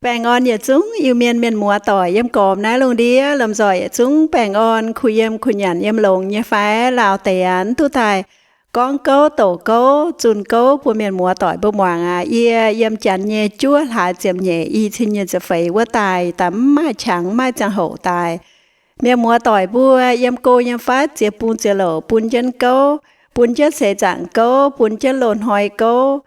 Baengh orn yietc zungv Iu-Mienh mienh muoz doic yiem gormx naaiv lungh ndiev lomh nzoih yietc zungv baengh orn, kuh yiem kuh nyanc yiem longx nyei fai? Lauh deix aqv, mv duqv daaih gorngv gouv douc gouv zunh gouv bun mienh muoz doic mbuo muangx aqv. Yie yiem janx nyei juov hlaax ziepc nyeic i cin nyic ziepc feix wuov daaih, daaih mv maaih qangx, mv maaih ziangh hoc daaih. Mienh muoz doic mbuo yiem go yiem fatv, ziex bung ziex louc bun jienv gouv, bun jienv seix zaangc gouv, bun jienv loz-hnoi gouv,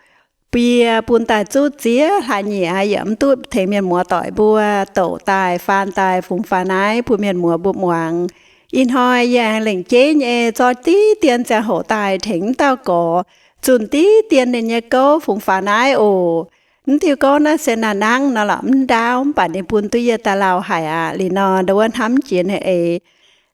bie bun daaih zuqv ziex hlaax nyieqc yaac mv duqv tengx mienh muoz doic mbuo douc daaih, faan daaih, fungx faaux naaiv bun mienh muoz mbuo muangx. Ih hnoi yie aengx lengc jeiv nyei zorqv diqv dien ziangh hoc daaih tengx mv dauh gorx zunh diqv dien ninh nyei gouv fungx faaux naaiv oc. Mv diuh gouv naaiv se naaiv nangv nor lorqc, mv ndaauv, mv baac ninh bun duqv yie daaih lauh haic aqv. Liuz nor, ndau wuov hnamv jiex ninh eix.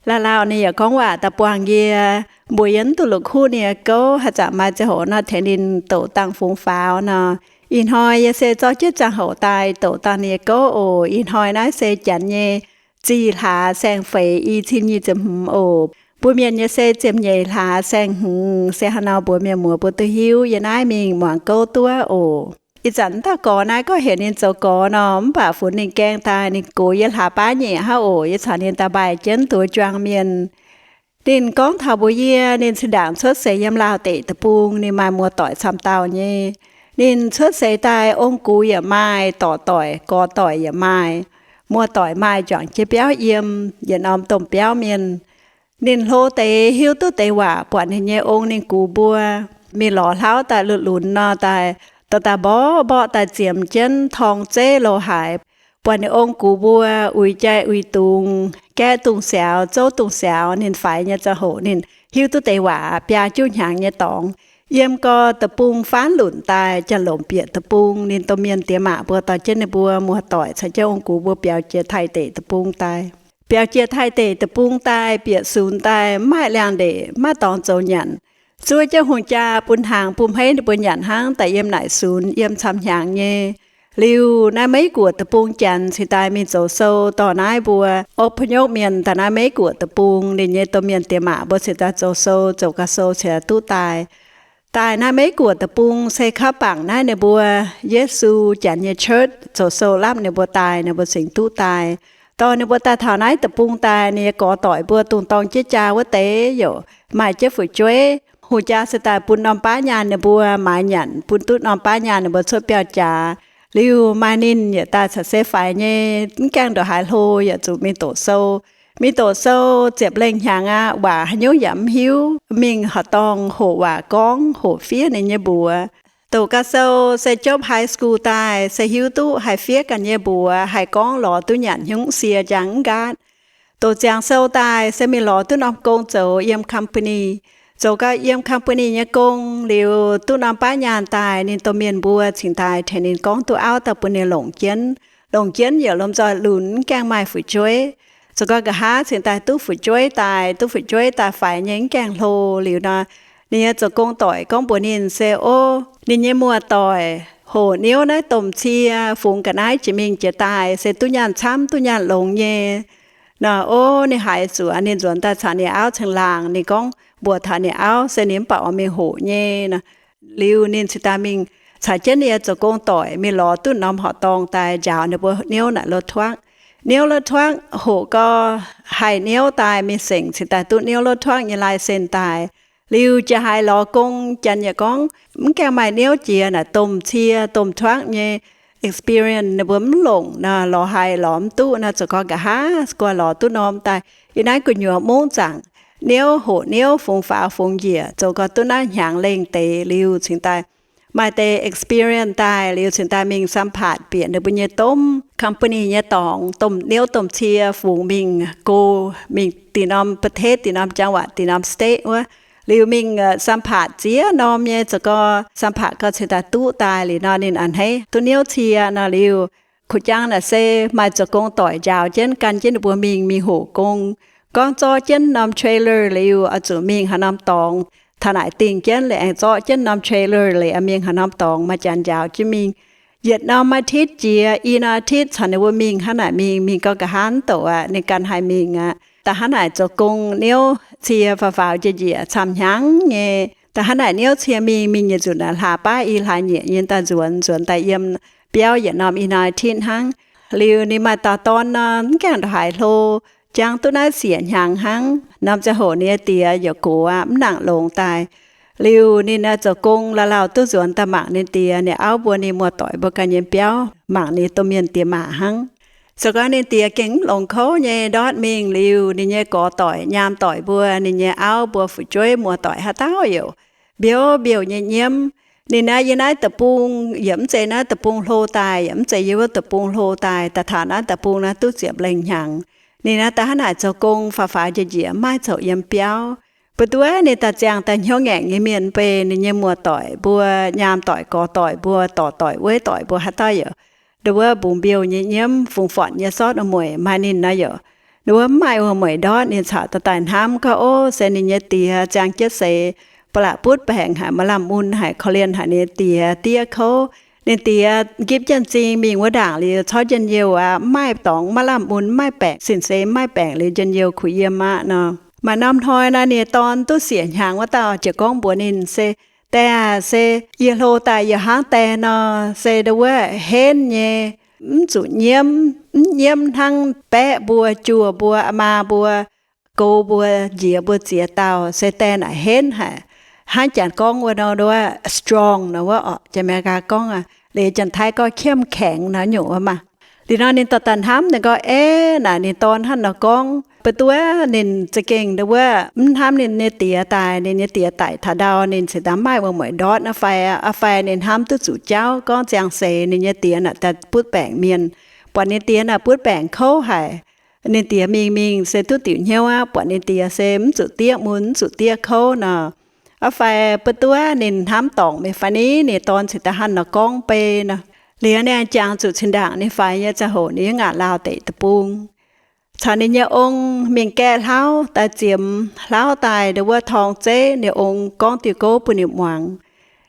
Lauh lauh ninh yaac gorngv waac daaih buangh yie, mbuox yie mv duqv la'kuqv ninh nyei gouv, haaix zanc maaih ziangh hoc nor tengx ninh douc dangh fungx faaux nor. Ih hnoi yie se zorqv jienv ziangh hoc daaih douc dangh ninh nyei gouv oc. Ih hnoi naaiv se janx nyei zih hlaax saeng-feix i cin nyic ziepc hmz oc. Mbuo mienh nyei se ziepc nyeic hlaax saeng-hmz. Se haaix nor mbuox mienh muoz mbuo duqv hiuv, yie naaiv mingh muangx gouv duqv oc. Ih zanc dauh gorx naaiv gorngv heuc ninh zoux gorx nor, mv baac funx ninh gaeng daaih, ninh gox yie hlaax baav nyei hnangv oc. Yie caux ninh daaih mbaih jienv duqv juang mienh. Ninh gorngv taux mbuox yie, ninh zinh ndaangc cuotv seix yiem Laauh deic-bung, ninh maaih muoz-doic camv dauh nyei. Ninh cuotv seix daaih ong-gux yaac maaih, dorc doic gorx doic yaac maaih. Muoz-doic maaih juangc jiex biauv yiem yietc norm domh biauv mienh. Ninh hlo deix hiuv duqv deix waac, buatc ninh nyei ong ninh gux mbuo mingh lorz hlauv daaih lunx-lunx nor daaih, dorh daaih mborqv mborqv daaih ziemx jienv torng zeiv lo haaix. Buatc ninh ong gux mbuo uix jai uix dungz, gaeqv dungz siaaux, zouv dungz siaaux, ninh faix nyei ziangh hoc ninh hiuv duqv deix waac, biaa juqv hnyangx nyei dorngx. Yiem gau deic-bung faanv lunc daaih, janx-lomc bieqc deic-bung, ninh domh mienh diex maac mbuo dorh jienv ninh mbuo muoz-doic caux jienv ong gux mbuo biaux jiex Taiv deic deic-bung daaih. Biaux jiex Taiv deic deic-bung daaih, bieqc sunx daaih, mv maaih liangx-ndeic, mv maaih dorngx zoux nyanc. Zuov jienv hungh jaa bun hnaangx bun hmeiv ninh mbuo nyanc hnangv, daaih yiem naaic sunx yiem camv hnyangx nyei. Liuz naaiv Meiv Guoqv deic-bung janx cingx daaih mingh zoux sou dorh naaiv mbuo อพยพ mienh daaih naaiv Meiv Guoqv deic-bung, ninh nyei domh mienh diex maac mbuo cingx daaih zoux sou, zoux gau sou cingx daaih duqv daaih. Daaih naaiv Meiv Guoqv deic-bung se kaav bangc naaiv ninh mbuo Yesu janx nyei church zoux sou lapv ninh mbuo daaih, ninh mbuo cingx duqv daaih. Dorh ninh mbuo daaih taux naaiv deic-bung daaih, ninh nyei gorx doic mbuo dungx dorng jienv jaa wuov deix youc maaih jienv fu'jueiv. Hungh jaa se daaih bun norm baav nyaanh ninh mbuo maaiz nyanc, bun duqv norm baav nyaanh ninh mbuo cuotv biauv jaax. Liuz maaih ninh yietc daaih caux se faix nyei, mv gaengh ndongc haaix hlo yaac zuqc mingh doqc sou. Mingh doqc sou ziepc lengh hnyangx aqv, waac haaix nyungc yaac mv hiuv. Mingh horqc dorngh hoqc waac gorngv, hoqc fiev ninh nyei mbuox. Doqc gau sou se jopv high school daaih se hiuv duqv haih fiev ganh nyei mbuox, haih gorngv lorz duqv nyanc hnyungv sie njang mv nqaatv. Doqc ziangx sou daaih se mingh lorz duqv norm gong zoux yiem company. Zoux gau yiem company nyei gong liuz, duqv norm baav nyaanh daaih, ninh domh mienh mbuo cingx daaih tengx ninh gorngv duqv auv daaih bun ninh longc jienv. Longc jienv yaac lomh nzoih lunx, mv gaengh maaih fu'jueiv. Zoux gau nqa'haav cingx daaih duqv fu'jueiv daaih. Duqv fu'jueiv daaih faix nyei mv gaengh hlo liuz nor, ninh nyei zoux gong doic gorngv mbuox ninh se, ov, ninh nyei muoz-doic hoqc niouv naaiv domh cie fungx ga'naaiv jiex mingh jiex daaih se duqv nyaanh camv duqv nyaanh longx nyei. Nor, ov, ninh haiz zuqc, ninh nzuonx daaih caux ninh auv cingx laangc. Ninh gorngv mbuox taux ninh auv se ninh mv baac oix mingh hoqc nyei nor. Liuz ninh cingx daaih mingh caux jienv ninh nyei zoux gong doic mingh lorz duqv norm horqc dorngh daaih njaaux ninh mbuo niouv naaic lo tuangv. Niouv lo tuangv hoqc gau, haih niouv daaih mingh sengc cingx daaih duqv niouv lo tuangv nyei license daaih. Liuz jiex haaix lorz gong, janx yaac gorngv mv gaengh maaih niouv jiex naaic domh cie domh tuangv nyei experience ninh mbuo mv longc nor, lorz haiz lorz mv duqv nor, zoux gau nqa'haav guai lorz duqv norm daaih. Ih naaiv gu'nyuoz mungv zaangc niouv hoqc niouv fungx faaux fungx njiec, zoux gau duqv naaiv hnyangx lengh deix liuz cingx daaih maaih deix experience daaih liuz cingx daaih mingh สัมภาษณ์ bieqc ninh mbuo nyei domh company nyei dorngx, domh niouv domh cie fungx mingh go, mingh dinh norm ประเทศ, dinh norm จังหวัด, dinh norm state wuov. Liuz mingh สัมภาษณ์ ziex norm nyei, zoux gau สัมภาษณ์ gau cingx daaih duqv daaih liuz nor, ninh a'hneiv duqv niouv cie nor liuz, kuv jang naaic se maaih zoux gong doic njaaux jienv gan jienv ninh mbuo mingh, mingh hoqc gong. Gorngv zorqv jienv norm trailer liuz oix zuqc mingh haaix norm dorngx, taux naaic dingh jienv liuz aengx zorqv jienv norm trailer liuz mingh haaix norm dorngx, maaih janx njaaux jienv mingh. Yietc norm อาทิตย์ jiex i norm อาทิตย์ caux ninh mbuo mingh hnangv naaic mingh, mingh gau nqa'haav douc aqv, ninh ganh haih mingh aqv. Da'hnangv naaic zoux gong niouv cie faaux faaux njiec njiec camv hnyangx nyei. Da'hnangv naaic niouv cie mingh, mingh nyiec nzunc naaic hlaax baav i hlaax nyieqc nyei daaih nzuonx, nzuonx daaih yiem biauv yietc norm i nai titv hnangv. Liuz ninh maaih dauh dorn nor, mv gaengh ndongc haaix hlo, jangx duqv naaiv siec hnyangx hnangv. Norm ziangh hoc ninh nyei die yaac gox aqv, mv nangc longx daaih. Liuz ninh naaiv zoux gong lauh lauh duqv nzuonx daaih mangc ninh die, ninh auv mbuo, ninh muoz-doic mbuo ganh nyei biauv, mangc ninh domh mienh diex maac hnangv. Se gorngv ninh die gengh mv longx kouv nyei ndortv mingh liuz, ninh nyei gorx-doic, nyaam doic mbuo, ninh nyei auv mbuo fu'jueiv muoz-doic haaix dauh yaac mbiouv mbiouh nyei nyiemv. Ninh naaiv yiem naaiv deic-bung, yaac mv zeiz naaiv deic-bung hlo daaih, yaac mv zeiz yiem wuov deic-bung hlo daaih, daaih taux naaiv deic-bung naaiv duqv ziepc lengh hnyangx. Ninh naaiv daaih hnangv naaic zoux gong faaux faaux njiec njiec, mv maaih zoux yiem biauv. Mbuo duqv ninh daaih ziangh daaih hnyouv ngaengc nyei mienh, beiv ninh nyei muoz-doic mbuo, nyaam doic, gorx-doic mbuo, dorc doic, wuov doic mbuo haaix dauh yaac, ndau wuov mbungx mbiouh nyei nyiemv, fungx fortc nyei sortv mueic maaih ninh naaiv yaac, ndau wuov mv maaih wuom-mueic ndortv. Ninh caux daaih daaih hnamv gorngv, ov, se ninh nyei die ziangh jienv seix, ba'laqc butv baengc haic, maaih lamh mun haic, korv-lienh haic ninh nyei die diev kouv. Ninh die nqipv jienv m'zing mingh wuov ndaangc liuz, corc njien-youh aqv, mv maaih dorngx, mv maaih lamh mun, mv maaih baengc, sin-seix mv maaih baengc liuz njien-youh kuh yiem aqv nor. Maaih norm hnoi naaiv ninh nyei dorn duqv siec hnyangx wuov dauh ziouc gorngv mbuox ninh, se, Die aah, se yie hlo daaih yie hnangv die nor, se ndau wuov henv nyei, mv zuqc nyiemv, mv nyiemv hnangv baeqv mbuo, juoh mbuo, a'maa mbuo, goux mbuo, njiec mbuo ziex dauh, se die naaic henv haic. Hnangv janx gorngv wuov nor, ndau wuov strong nor wuov orqc, janx-Ame^li^gaa gorngv aqv, liuz janx-Taiv gorngv เข้มแข็ง nor nyungc wuov maah. Liuz nor ninh daaih daaih hnamv, ninh gorngv, Aav, naaic ninh dorn hnangv nor gorngv, mbuo duqv ninh za'gengh ndau wuov mv hnamv ninh nyei die daaih, ninh nyei die daic taux ndau ninh cingx daaih mv maaih wuom-mueic ndortv aqv fai, aqv fai ninh hnamv duqv zuqc jauv gorngv ziangh seix ninh nyei die naaic daaih butv baengc mienh, buatc ninh die naaic butv baengc kouv haic. Ninh die mingh mingh se duqv diuc hnyouv aqv, buatc ninh die se mv zuqc diev mun, mv zuqc diev kouv nor. Aqv fai mbuo duqv ninh hnamv dorngc mingh fai ni, ninh dorn cingx daaih hnangv nor gorngv bei nor. Liuz ninh jangx zuqc zinh ndaangc ninh faix nyei ziangh hoc ninh yaac ngaatc lauh deic-bung, caux ninh nyei ong mingh gaeqv hlauv daaih ziemx hlauv daaih ndau wuov torng zeiv. Ninh ong gorngv diuh gouv bun ninh muangx.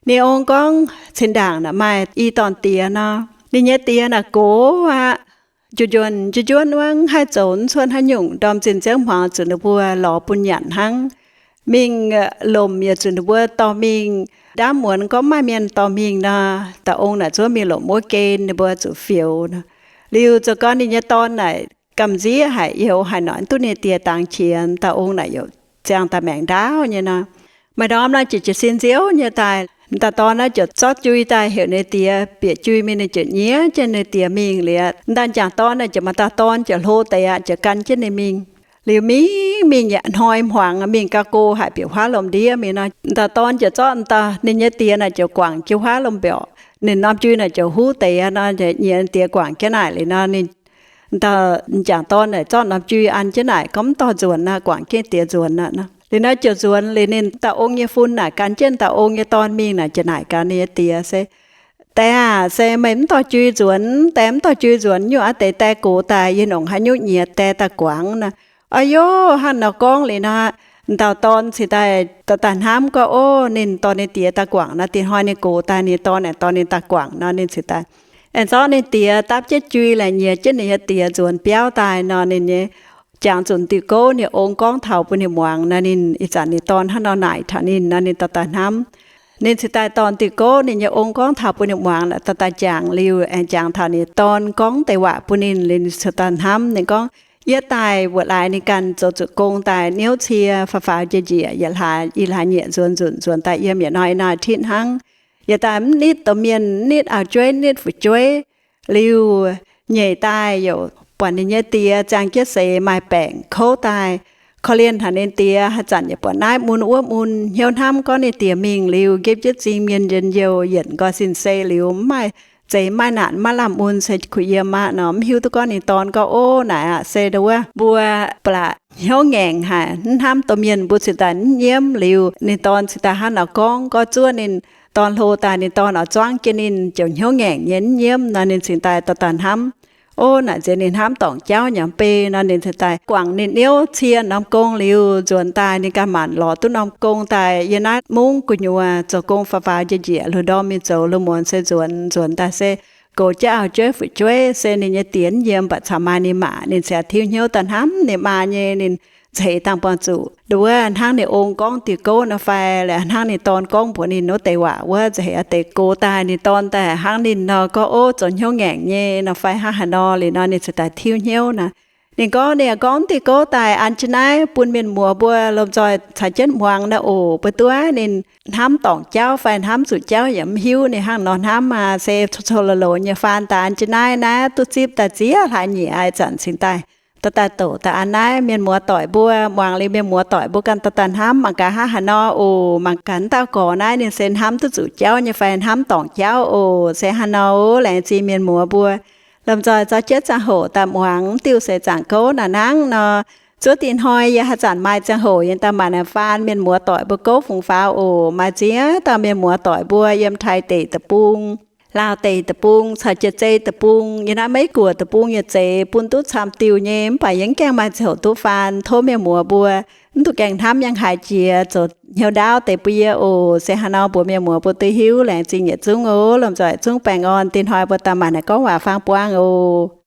Ninh ong gorngv, Zinh ndaangc naaic maaih i dorn-diex nor. Ninh nyei die naaic gox aqv, njuonx njuonx wuov, mv haih zoux, mv cuotv haaix nyungc. Ndorm zinh ziouv hmuangx zuqc ninh mbuo lorz bun nyanc hnangv. Mingh lomc yaac zuqc ninh mbuo dorh mingh. Ndaamv muonz gorngv maaih mienh dorh mingh nor, da'ong naaic zuov mingh lomc wuov gen, ninh mbuo zuqc fioux nor. Liuz zoux gau ninh nyei dorn naaic gamh nziev haic, youx haic nor, duqv ninh die dangx qiex. Da'ong naaic yaac ziangh daaih maengc ndaauv nyei nor. Maaih ndorm naaiv ziouc jiez sin nziouv nyei daaih, dauh dorn naaiv ziouc zorqv jui daaih heuc ninh die bieqc jui mingh. Ninh ziouc nyiex jienv ninh die mingh liuz, dauh m'jangc dorn naaiv ziouc, maaih dauh dorn ziouc hlo deix aqv, ziouc gan jienv ninh mingh. Liuz mingh mingh yaac hnoi hmuangx mingh gau go haic, bieqc huaav lomh ndiev mingh nor, dauh dorn ziouc zorqv dauh ninh nyei die naaic ziouc guangc jienv huaav lomh mbiorqc. Ninh norm jui naaic ziouc huv deix aqv nor, nyiex die guangc jienv naaic liuz nor, ninh dauh m'jangc dorn naaic zorqv norm jui an jienv naaic, gorngv, Mv dorh nzuonx aqv, guangc jienv die nzuonx aqv nor. Liuz naaiv ziouc nzuonx liuz, ninh dauh ong nyei fun naaic gan jienv dauh ong nyei dorn mingh naaic ziouc naaic gaax ninh nyei die se, Die aah, se meih mv dorh jui nzuonx. Die mv dorh jui nzuonx nyungc aqv, deix die gox daaih, yie nongc haaix nyungc nyiex die daaih guangc nor. Ov, yoh, hnangv nor gorngv liuz nor, dauh dorn cingx daaih daaih hnamv gorngv, Ov, ninh dorh ninh die daaih guangc nor, dinh hnoi ninh gox daaih, ninh dorn naaic dorh ninh daaih guangc nor. Ninh cingx daaih aengx zorqv ninh die dapv jienv jui laaic nyiex jienv ninh nyei die nzuonx biauv daaih nor. Ninh nyei jangx zuqc diuh gouv ninh ong gorngv taux bun ninh muangx nor, ninh ih zanc ninh dorn hnangv nor naaic taux ninh nor, ninh daaih daaih hnamv. Ninh cingx daaih dorh diuh gouv ninh nyei ong gorngv taux bun ninh muangx naaic, daaih daaih jangx liuz, aengx jangx taux ninh dorn gorngv deix waac bun ninh liuz, ninh cingx daaih hnamv. Ninh gorngv, Yie daaih wuov laaix ninh ganh zoux zuqc gong daaih, niouv cie faaux faaux njiec njiec, yietc hlaax i hlaax nyieqc nzuonx nzunc, nzuonx daaih yiem yietc norm i norm titv hnangv. Yietc daaih mv nitv domh mienh, mv nitv auv-jueiv, mv nitv fu'jueiv. Liuz nyeic daaih yaac buatc ninh nyei die ziangh jienv seix maaih baengc kouv daaih. Korv-lienh haic ninh die, haaix zanc yaac buatc naaiv mun wuov mun, hnyouv hnamv gorngv ninh die mingh liuz, nqipv jienv m'zing mienh njien-youh, yienc nqoi sin-sei liuz, mv maaih zeix, mv maaih naanc, mv maaih lamh mun, se kuh yiem aqv nor. Mv hiuv duqv gorngv ninh dorn gorngv, Ov, naaic aqv, se ndau wuov mbuo ba'laqc hnyouv ngaengc haic, mv hnamv domh mienh, mbuo cingx daaih mv nyiemv. Liuz ninh dorn cingx daaih hnangv nor gorngv, gorngv zuov ninh dorn hlo daaih, ninh dorn oix zuangv jienv ninh ziouc hnyouv ngaengc nyei mv nyiemv nor. Ninh cingx daaih daaih daaih hnamv, Ov, naaic nziex ninh hnamv dorngc jauv nyei mbei nor. Ninh cingx daaih guangc ninh niouv cie norm gong liuz, nzuonx daaih ninh ganh maanc lorz duqv norm gong daaih yiem naaiv mungv gu'nyuoz zoux gong faaux faaux njiec njiec, luoqc ndorm mingh zoux, luoqc muonz se nzuonx. Nzuonx daaih se goux jienv auv-jueiv fu'jueiv, se ninh nyei die mv yiem, mv baac caux maaih ninh maa. Ninh cingx tiuv hnyouv daaih hnamv ninh maa nyei, ninh ceix dangh buangh zuqc. Nduov hnangv ninh ong gorngv diuh gouv nor fai, laaix hnangv ninh dorn gorngv mbuox ninh wuov deix waac wuov, nzengc a'deix gox daaih ninh dorn daaih hnangv ninh nor gorngv, ov, zoux hnyouv ngaengc nyei nor fai hnangv haaix nor. Liuz nor ninh ziouc daaih tiuv hnyouv naaic. Ninh gorngv, ninh gorngv diuh gouv daaih an jienv naaiv bun mienh muoz mbuo lomh nzoih caux jienv muangx naaic oc. Mbuo duqv ninh hnamv dorngc jauv fai hnamv zuqc jauv yaac mv hiuv ninh hnangv nor hnamv aqv. Se cou-cou loz-loz nyei faan daaih an jienv naaiv, naaiv duqv zipv daaih ziex hlaax nyieqc aqv, zanc cingx daaih dorh daaih doqc daaih an naaiv. Mienh muoz doic mbuo muangx liuz, mienh muoz doic mbuo ganh dorh daaih hnamv mangc gaax hnangv haaix nor oc. Mangc gaax naaiv dauh gorx naaiv ninh se hnamv duqv zuqc jauv nyei fai hnamv dorngc jauv oc. Se haaix nor oc, laengz zingh mienh muoz mbuo lomh nzoih zorqv jienv ziangh hoc daaih muangx. Diuh se zaangc gouv naaic hnangv nor. Zuov dinh hnoi yie haaix zanc maaih ziangh hoc yie daaih maaic naaic faan mienh muoz doic mbuo gouv fungx faaux oc. Maaih ziex dauh mienh muoz doic mbuo yiem Taiv deic-bung, Laauv deic-bung caux Jiex Zei deic-bung, yiem naaiv Meiv Guoqv deic-bung yietc zeiz bun duqv camv diuh nyei, mv baac yie mv gaengh maaih ziangh hoc duqv faan. Tov mienh muoz mbuo mv dungx gaengh hnamv yangh haaix jiex, zoux hnyouv ndaauv deix bun yie oc. Se haaix nor mbuox mienh muoz mbuo duqv hiuv. Laengz zingh yietc zungv oc. Lomh nzoih zungv baengh orn. Dinh hnoi mbuo daaih maaic naaic gorngv waac-fang buangv oc.